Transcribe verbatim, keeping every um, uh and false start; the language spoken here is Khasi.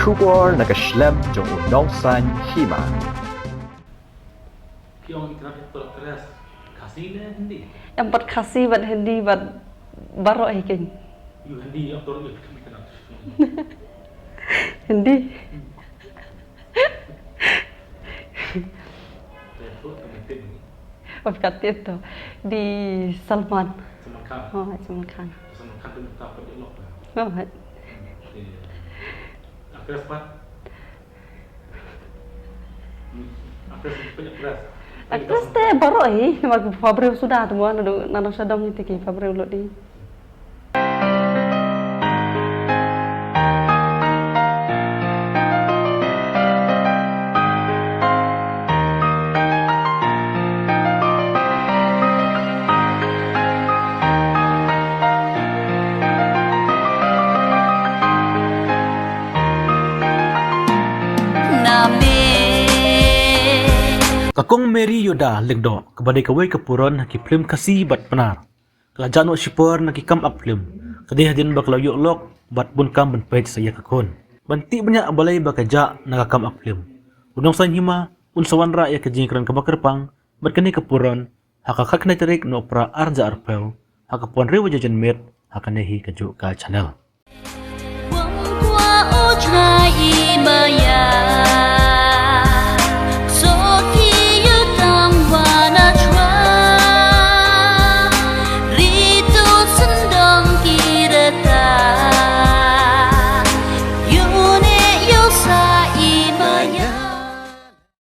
Khubor na ka shlem jong u Nongsaiñ Hima. Ki ong internet, Khasi ne Hindi? Em, bad Khasi bad Hindi bad baroh hi keiñ. Ïa Hindi, ïa, baroh ïa, kami kena. Hindi. Ïa, tu, tu, tu, tu. Wat kat itu di Salman. Salman Khan. Oh, Salman Khan. Salman Khan tu minta apa dia lok. Oh, hai. Okey. Aktris apa? Aktris apa, aktris? Aktris te baroh hi, namar ki pha briew suda tu mo, naduh, naduh sha dong hi te ki pha briew lut hi. Ka Kong Mary Yoda Lyngdoh, kaba dei kawei ka puron ha ki phlim Khasi bad Pnar, ka la jah noh shipor na ki kam ak phlim. Ka dei hadien ba ka la ïoh lok bad bun kam ban peit sa ïa ka khun. Ban tip bniah balei ba ka jah na ka kam ak phlim, u Nongsaiñ Hima un sa wanrah ïa ka jingkren kaba kyrpang bad kane ka puron ha ka khatkhyndai tarik Nohprah arhajar arphew, ha ka por hynriew baje janmiet, ha kane hi kajuh ka channel.